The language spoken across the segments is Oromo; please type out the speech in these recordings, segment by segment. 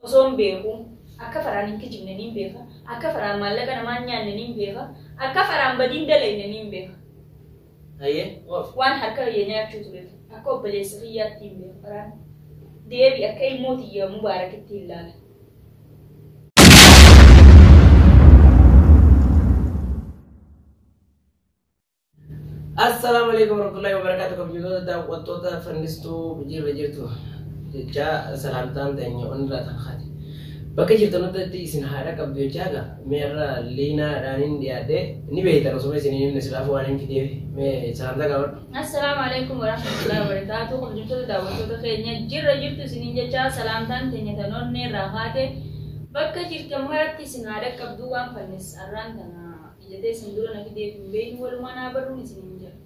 Osoon beekuu akka Farhaan hin kijibne niin beeka, akka Farhaan maallaqa namaa hin nyaanne niin beeka, akka Farhaan badii hin dalayne niin beeka. Hayyee oof. Waan harka kiyya nyaachuu tureef akka obboleessa kiyyaatti hin beeka Farhaan. Deebi akka ilmoo tiyya Mubaarakitti hin laala. Assalaamu alaikum warahmatullahi wabarakatuh kabajamtoota daawwattoota fannistuu jirra jirtu jechaa salaamtaan teenya onnirraa takkaati. Bakka jirtan hundatti isin haadha qabdu jechaa egaa mee irra liinaadhaanin dhiyaadhe ni beektan osuma isin hin himne silaafuu waan hin fideef mee salaamtaa gaafadhu. Assalaamu alaikum warahmatullahi wabarakatuh. Kabajamtoota daawwattoota keenya jirra jirtu isiniin jechaa salaamtaan teenya tan onnee irraa kaate bakka jirtan maratti isin haadha qabdu waan fannis arraan tana Ija teessan dura na fideef hin beeynu walumaan haa barruun isiniin jedha.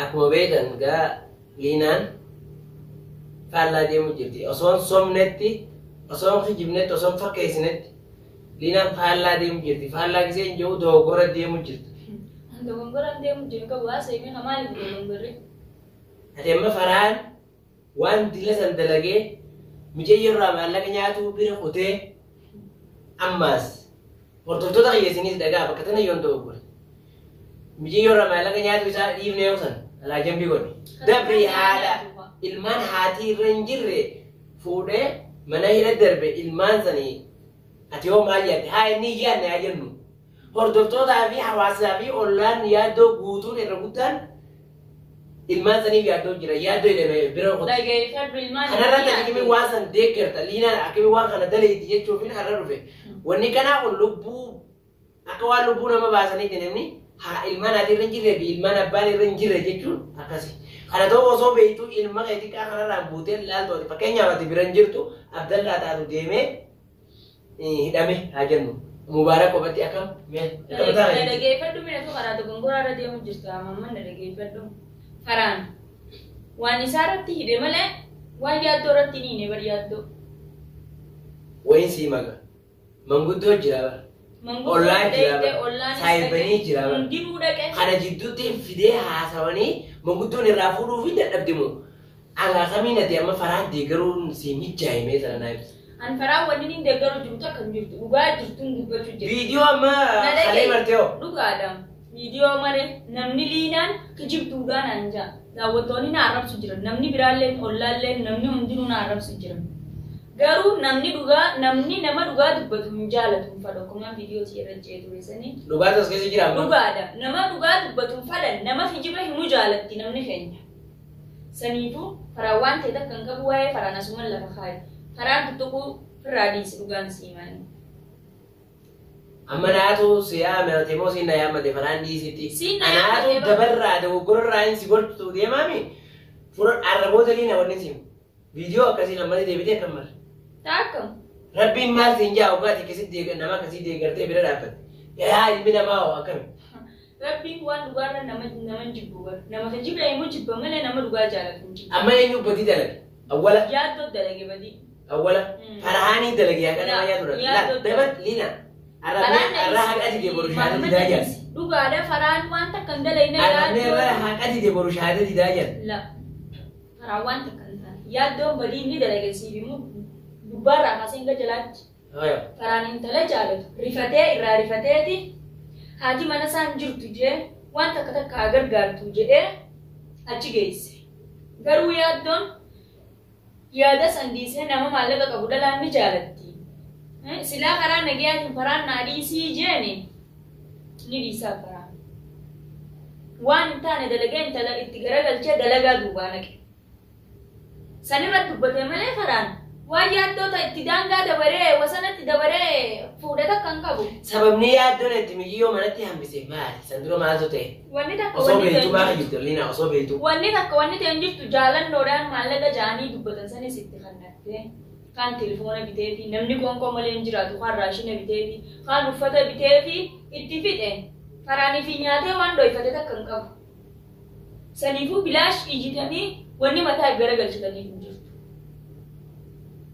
Akkuma beektan gaa Liinaan faallaa deemu jirti. Osoon somnetti, osoon kijibnetti, osoon fakkeessinetti Liinaan faallaa deemu jirti. Faallaa gisee hin jiru dogoggora deemu jirti. An dogongoraan deemu jiru qabu haasa'e mee maaliif dogongorri? Ati amma Farhaan waan dila san dalagee mucayyoo irraa maallaqa nyaatuu bira kutee ammaas Hordoftoota kiyya isinis dhagaa bakka tana yoon dogoggore. Mucayyoo irraa maallaqa nyaatu isaa dhiifnee yoo san alaa jambii godhe. Dabri haadha ilmaan haatii irra hin jirre fuudhee mana hidha darbe ilmaan sanii ati hoo maal yaadde haa inni hin yaadne haa jennu. Hordoftootaa fi hawaasaa fi ollaan yaaddoo guutuun irra guddaan ilmaan saniif yaaddoo jira yaaddoo jedhame bira qotu. Dhageeffadhu ilmaan Kanarratti akkamiin waan san deeggarta liinaan akkamiin waan kana daleeyti jechuufin har'a dhufe. Wanni kanaa kun lubbuu akka waan lubbuu nama baasaniiti namni haa ilmaan haati irra hin jirree fi ilmaan abbaan irra hin jirre jechuun akkasi. Kana ta'uu osoo beektuu ilma kee xiqqaa kanarraan buutee laaltu ati fakkeenyaaf ati bira hin jirtu Abdallaa taatu deemee hidhame haa jennu. Mubaarak qophatti akkam mee akka mataa Na keetii. dhageeffadhu mee tu karaa dogongoraa irra deemu jirta mamman na dhageeffadhu. Faraan waan isaa irratti hidhe malee waan yaaddoo irratti hin hiine bar yaaddoo. Wayin sii maga. Manguddoo jira bar. Manguddoo Ollaan jira dhaqxe, bar. ollaanis Saayibanii dhaqe, jira bar. hundinuu dhaqe. Kana jidduutti fidee haasawanii manguddoon irraa fuudhuu fi dadhabde moo? Alaa kamiin ati amma faraan deeggaruun sii mijjaaye mee sana naa ibsi. An faraan wanni inni deeggaru jiru takka hin jirtu. Dhugaa jirtuun dubbachuu jira. Viidiyoo amma Na kalee dhaga'i. martee hoo? Dhugaadha. Viidiyoo mare namni liinaan kijibduudhaa naan ja'a. Daawwattoonni na arrabsu jiran. Namni biraalleen ollaalleen namni hundinuu na arrabsu jiran. Garuu namni dhugaa namni nama dhugaa dubbatu hin jaalatu hin fadhu. Akkuma viidiyoo si irra jee ture sanii. Dhugaatu as keessa jira amma. Dhugaadha. Nama dhugaa dubbatu hin fadhan. Nama kijiba himu jaalatti namni keenya. Saniifuu Farhaan waan ta'e takka hin qabu waa'ee Farhaan asuman lafa kaayi. Farhaan tuttuquu firraa dhiisi dhugaan sii himani. Amma naatu si yaamate moo siin na yaamate Farhaan dhiisitti. Siin na Anaatu yaamate bar. dabarraa dogoggorarraa hin si gortu deemaami. Fura arraboota liina wanni si himu. Viidiyoo akkasii lammata deebitee akkam mara. Taa akkam. Rabbiin maal siin jaa hoggaa ati akkasitti nama akkasii deeggartee bira dhaabbatte. Yaa ilmi namaa hoo akkami. Rabbiin waan dhugaarra nama nama hin jibbu bar. Nama kijiba himu jibba malee nama dhugaa jaalatu hin jibbu. Amma eenyu badii dalage? Awwala. Yaaddoo dalage badii. Awwala. Farhaanii dalage haqa nama nyaatu dha. Yaaddoo La daba lina. Farhaan Arra haqa dide boru shahaada didaa jedhan. Dhugaadha farhaan waan takka hin dalayne Arrabni irra yaaddoon. haqa dide boru shahaada didaa jedhan. La farhaan waan takka hin taane. Yaaddoon badii inni dalage siif himu gubbaarraa kaasee hanga jalaatti. Farhaan intala jaalatu rifatee irraa rifateeti haati mana isaa hin jirtu jee waan takka takka haa gargaartu jedhee achi geesse. Garuu yaaddoon yaada san dhiisee nama maallaqa qabu dhalaan ni jaalatti. Silaa karaa nagayaatiin Farhaan naa dhiisii jeeni ni dhiisaa Farhaan. Waan hin taane dalagee intala itti garagalchee dalagaa duubaa naqe. San irratti dubbate malee Farhaan waan yaaddoo ta itti daangaa dabaree wasanatti dabaree fuudhe takka hin qabu. Sababni yaaddoon itti miyyoo manatti hambise maali? San dura maaltu ta'e? Wanni takka Osoo wanni ta'e beektu hin maa jirtu. kijibde Liinaa osoo beektu. Wanni takka wanni ta'e hin jirtu jaalannoodhaan maallaqa ja'anii dubbatan sanis itti kannattee kaan telefoona biteefi namni qoonqoo malee hin jiraatu kaan raashina biteefi kaan uffata biteefi itti fixe Farhaan ifii nyaatee waan dhoyfate takka hin qabu. Saniifuu bilaash iyyitanii wanni mataa if garagalchitaniif hin jirtu.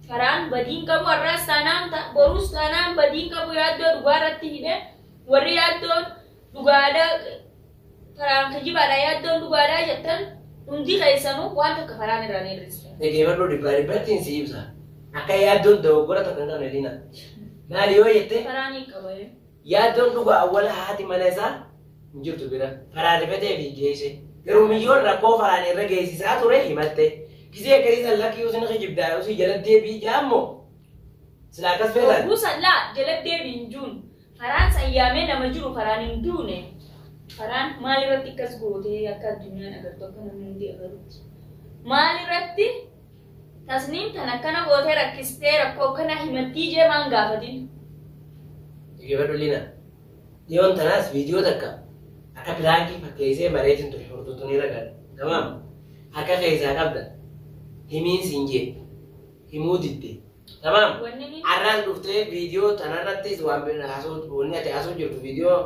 Farhaan badii hin qabu har'aas taanaan boruus taanaan badii hin qabu yaaddoo dhugaa irratti hidhe warri yaaddoon dhugaadha Farhaan kijibaadha yaaddoon dhugaadha jettan hundi keessanuu waan takka Farhaan irraa ni hir'istan. Dhageeffadhu dhibbaa dhibbattiin si ibsa. Akka yaaddoon dogoggora tokko hin qabne Liina. Maali yoo jette Faraan qaba. Yaaddoon dhugaa awwala haati mana isaa hin jirtu bira. Faraan rifatee fi geesse. Garuu miyyoon rakkoo faraan irra geessisaa ture himatte. Gisee akkasii san lakkii usin kijibdaa usii jala deebii jaammoo. Sila akkas feetan. Buusan laa jala deebiin juun. Faraan sayyaamee nama jiru faraan hin duune. Faraan maal irratti akkas gootee akka addunyaan agartu akka namni hundi agarutti. Maal irratti tasniin tan akkana gootee rakkistee rakkoo akkana himattii jee maan gaafatin. Dhaggeeffadhu Liina. Dhiyoon tanaas viidiyoo takka akka piraankii fakkeessee mareetiin ture hordoftoonni irra gaadha. Tamaam. Harka keessaa qabda. Himiin siin jee. Himuu didde. Tamaam. Wanni ni Arraan dhuftee viidiyoo tanarrattis waan haasoo wanni ati haasoo jirtu viidiyoo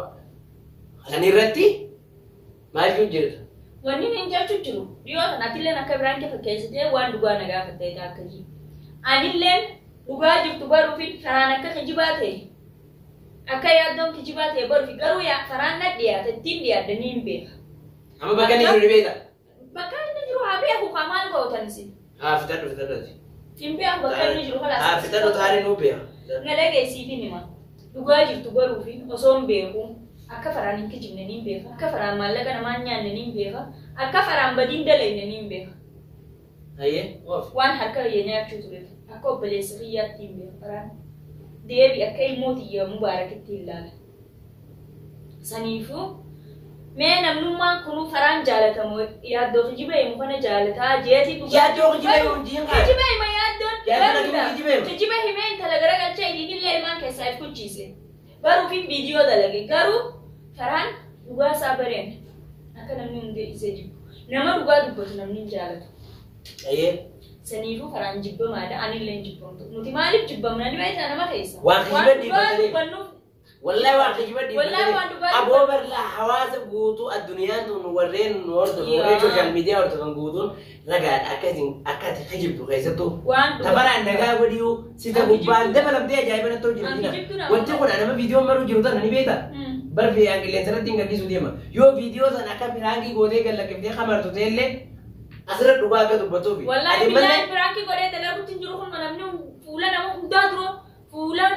sanirratti maal jiru jirta? Wanni niin jechuu jiru dhiyoo tan atilleen akka biraankii fakkeessitee waan dhugaa na gaafattee akka jiru. Anilleen dhugaa jirtu baruufi faraan akka kijibaa ta'e akka yaaddoon kijibaa ta'e baruufi garuu faraan na dhiyaate ittiin dhiyaadde niin beeka. Amma bakka inni jiru ni beekta? Bakka inni jiru haa beeku kaa maal gootan isin? Haa fitadhu fitadhu ati. Hin beeku bakka inni jiru Haa kalaas. fitadhu taaree nuu beeka. Na dhageessiifin hima. Dhugaa jirtu baruufi osoo hin beeku akka faraan hin kijibne niin beeka. Akka faraan maallaqa namaa hin nyaanne niin beeka. Akka faraan badiin dalagne niin beeka. Hayyee oof. Waan harka kiyya nyaachuu tureef akka obboleessa kiyyaatti hin beeku faraan. Deebi akka ilmoo tiyya mubaarakitti hin laala. Saniifuu mee namnummaan kunuu faraan jaalatamu yaaddoo kijiba himu kana jaalataa jeetii dhugaa Yaaddoo kijiba himu jiin kaa. Kijiba hima yaaddoon Yaaddoon baruudha. akkamitti kijiba hima? Kijiba himee intala garagalchee idillee ilmaan keessaa if kuchiise. Baruufin viidiyoo dalage garuu faraan dhugaa isaa bareen akka namni hundi isa jibbu. Nama dhugaa dubbatu namni hin jaalatu. Hayyee. Saniifuu faraan jibbamaadha anillee hin jibbamtu. Nuti maaliif jibbamna ni beektaa nama keessa. Waan kijiba dhugaa dhiibbataniif. dubbannuuf Wallahi waan kijiba Wallahi waan dhugaa Aboo barlaa hawaasa guutuu addunyaan tun warreen nu hordofan warreen sooshaal miidiyaa hordofan guutuun ragaadha akka isin akka ati kijibdu keessattuu. waan dhugaa. Tafaraan nagaa godhiyuu si ta gubbaan dabalamtee ajaa'iba natti hojjetu An jira. kijibdu nama. Wanti kun nama viidiyoo maruu jiru tana ni beekta. Barfee an qilleensa irratti hin gadhiisu deema. Yoo viidiyoo sana akka piraankii gootee gallakkiftee kamartu ta'ellee asirra dhugaa akka dubbatuufi. Wallahi Ati billahi malee piraankii godhee dalaguutti hin jiru kun namni fuula nama hundaa dura fuula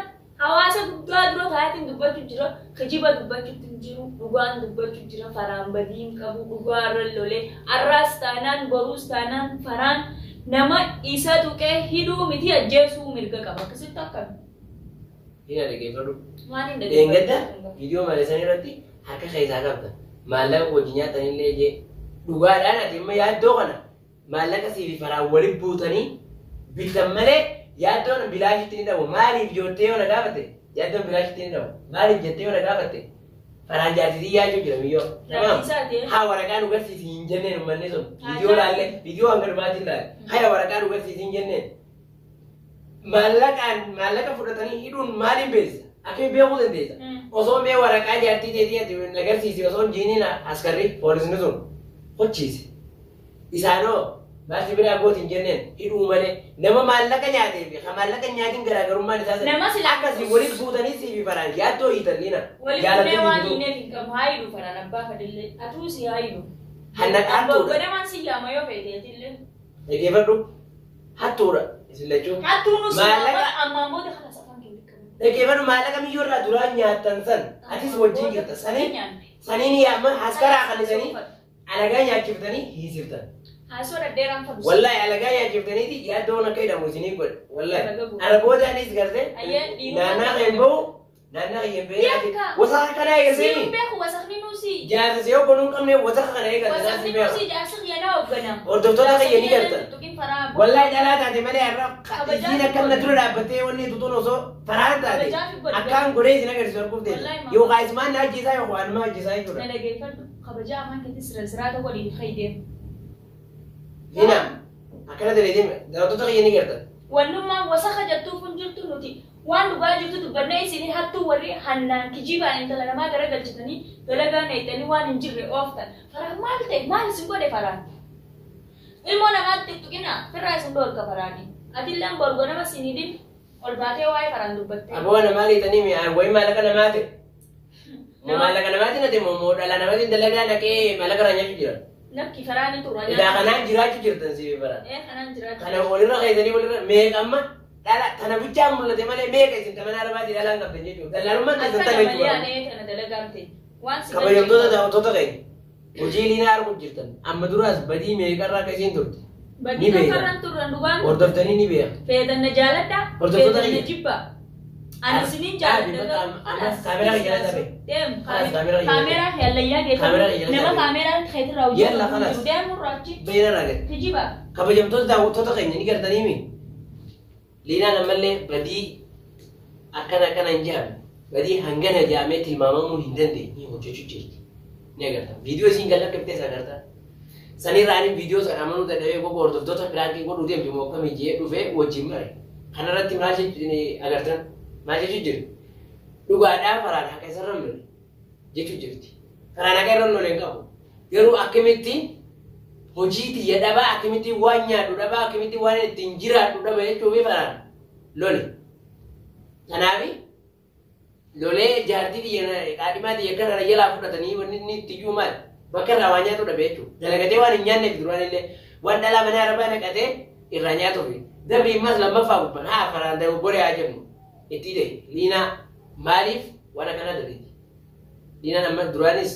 hawaasa guddaa dura taa'eetiin dubbachuu jira. Kijiba dubbachuutti hin jiru, dhugaan dubbachuu jira, faraan badii hin qabu, dhugaa irra lolee arraas taanaan boruus taanaan faraan nama isa tuqee hidhuu miti ajjeesuu mirga qaba. Akkasitti akkami? Hin dhaggeeffadhu. Waan hin Dheengadda viidiyoo malee irratti harka keessaa qabda. Maallaqa wajjin nyaatanillee jee dhugaadhaan ati amma yaaddoo kana maallaqa siif faraan waliin buutanii bitan malee yaaddoon bilaashitti ni dhabu. Maaliif jettee yoo na gaafatte yaaddoon bilaashitti ni dhabu. Maaliif jettee yoo na gaafatte faraan jaarsiisii yaachuu jira miyyoo. Jaarsiisaati. Haa waraqaa nu garsiisi hin jenneen uummanni sun. Viidiyoo laalle viidiyoo hanga dhumaatiin laalle. Haya waraqaa nu garsiisi hin jenneen. Maallaqaan maallaqa fudhatanii hidhuun maaliin beeksisa? Akkamiin beekuu dandeessa? Osoo mee waraqaa jaartii teetii ati na garsiisi osoo hin jiiniin askarri poolisni sun hochiise. Isaanoo maalti biraa gooti hin jenneen hidhuu malee nama maallaqa nyaatee fi kan maallaqa hin nyaatiin garaagarummaan isaa sana. Nama sila Akkasii walitti buutanii siif faraan yaaddoo hiitan liina. Walitti buunee waan hiineef hin qabu haa hidhu faraan abbaa fadillee atuu si haa hidhu. Hanna hattuudha. Godhamaan si yaama yoo feeteetillee. Dhaggeeffadhu hattuudha isin lachuu. Hattuu nu si Maallaqa yaama ammaan booda kana safaan kee beekamu. Dhaggeeffadhu maallaqa miyyoo irraa duraan nyaattan san atis wajjin jirta saniin saniin yaama askaraa kallisanii alagaa nyaachiftanii hiisiftan. Haasoo dhadheeraan fadhu. Wallahi alagaa nyaachiftaniiti yaaddoon akka hidhamu isinii godhe. Wallahi ana booda anis gartee naannaa kan hin bahu naannaa kan hin bahu Yakka. wasaqa kana Siin eegaltee beeku wasaqni nuusi. jaarsa yoo gonuu hin qabne wasaqa kana eegalte Wasaqni naasii beeka. nuusi jaarsi yana hoogganaa. Hordoftoota kiyya ni gartan. Tuqin faraa. Wallahi dhalaa taate malee har'a Kabajaa isiin fi akkam na dura dhaabbattee wanni tutuun osoo faraan taate Kabajaa fi godhu. akkaan godhee isin agarsiisu arguuf Wallahi teessa. maama. Yookaan ismaan na ajjeesaa yookaan anuma ajjeesaa jechuudha. Na dhageeffadhu kabajaa afaan keetti sira siraata godhi fayyadee. Hina akkana ta'e daawwattoota kiyya ni gartan. Wannummaan wasaqa jettuuf hin jirtu nuti waan dhugaa jirtu dubbannee isin hattuu warri hannaan kijibaan intala namaa garagalchitanii dalagaa neettanii waan hin jirre ooftan. Faraan maal ta'e maal isin godhe faraan? Ilmoo namaatti tuqina firraa isin dhoorka faraani. Atilleen borgo nama siin hidhin ol baatee waa'ee faraan dubbattee. Aboo namaa liitanii mi'aan wayii maallaqa namaa ta'e. Maallaqa namaatiin ati immoo dhala namaatiin dalagaa naqee maallaqa irraa nyaachuu jiran. Nakki faraani tura. Ilaa kanaan jiraachuu jirtan siif faraan. Ee kanaan jiraachuu. Kana walirra keessanii walirra meeqa amma Dhala tana bichaan mul'ate malee meeqa isin mana Arabaatii dhalaan qabdan jechuudha. Dallaalummaan keessan Akkana tana malee jechuudha. ani tana dalagamte. Waan si Kabajamtoota daawwattoota keenya hojii Liinaa arguu jirtan amma duraas badii meeqarraa akka isiin turte ni Badii beekta. kanarraan turran dhugaan Hordoftanii ni beeka. feetan na jaaladha Hordoftoota feetan na kiyya. jibba. Ani isiniin Dhaabi, jaaladha bakka amma kaameraa kiyya jala tabe. Deem Khalas, kaameraa kiyya jala kaameraa hallayyaa Kaameraa geeffamu kiyya jala nama tabe. kaameraa keetirraa Yalla, khalas. Deemu raachi Beena raagate. kijiba. Kabajamtoota daawwattoota keenya ni gartaniimi. Liinaan ammallee badii akkana akkana hin jedhamne badii hangana jedhamee tilmaamamuu hin dandeenye hojjechuu jirti. Ni agarta. Viidiyoo isiin gad lakkiftees agarta. Sanirraa ani viidiyoo sana amanuu dadhabee gogo hordoftoota piraankii godhuu deemti moo akkamii jee dhufee wajjin mare. Kanarratti maal jechuu agartan? Maal jechuu jirti? Dhugaadhaa Faraan haqa isarra lole jechuu jirti. Faraan haqa irra lole hin qabu. Garuu akkamitti hojii tiyya dhabaa akkamitti waan nyaadhu dhabaa akkamitti waan ittiin jiraadhu dhaba jechuufi Faraan lole. Kanaaf lolee jaartii tiyya qaadhimaa tiyya kana jalaa fudhatanii wanni inni itti iyyuu maal bakka irraa waa nyaatu dhabe jechuudha. Dalagatee waan hin nyaanneef duraan illee waan dhalaa mana Arabaa naqatee irraa nyaatuufi. Dabri immas lammaffaa gubbaan haa Faraan dogoggoree haa jennu itti ta'e Liinaa maaliif waan akkanaa dalagdi? Liinaan amma duraanis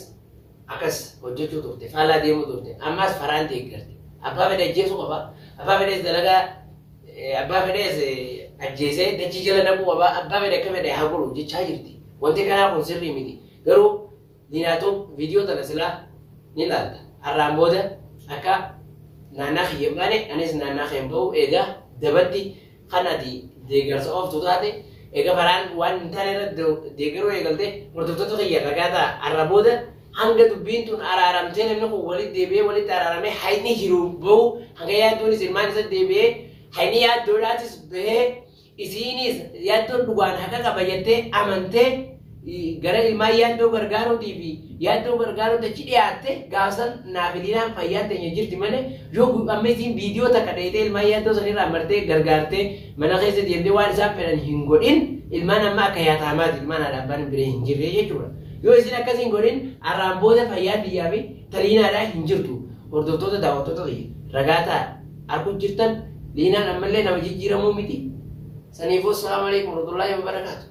akkas hojjechuu turte faalaa deemuu turte ammas Faraan deeggarte. Abbaa fedhe ajjeesuu qaba. Abbaa fedhes dalagaa abbaa fedhes ajjeesee dachii jala naquu qaba. Abbaa fedhe akka fedhe haa godhu jechaa jirti. Wanti kanaa kun sirrii miti. Garuu Liinaatu viidiyoo tana silaa ni ilaalta. Har'aan booda akka naannaa kiyya hin baane anis naannaa kee hin ba'u egaa dabatti kan ati deeggarsa ooftu taate egaa Faraan waan hin taane irratti deeggaruu eegalte hordoftoota kiyya ragaa ta'a. Har'a booda hanga dubbiin tun araaramtee namni kun walitti deebi'ee walitti araaramee hayni jiru bahu hanga yaaddoonis ilmaan isa deebi'ee hayni yaaddoodhaatis bahee isiinis yaaddoon dhugaan haqa qaba jettee amantee gara ilmaan yaaddoo gargaaruutii fi yaaddoo gargaaruutti achi dhiyaatte gaafsan naaf Liinaan fayyaan teenya jirti malee yoo amma isiin viidiyoo takka dheeyitee ilmaan yaaddoo sanirraa martee gargaartee mana keessa deemtee waan isaan fedhan hin godhin ilmaan amma akka yaataamaati ilmaan haadha abbaan bira hin jirre jechuudha. Yoo isin akkas hin godhin har'aan booda fayyaan biyyaa fi taliinaadhaa hin jirtu. Hordoftoota daawwattoota kiyya ragaa ta'a arguu jirtan Liinaan ammallee nama jijjiiramuu miti. Saniifuu assalaamu alaikum warahmatullaahi wabarakaatu.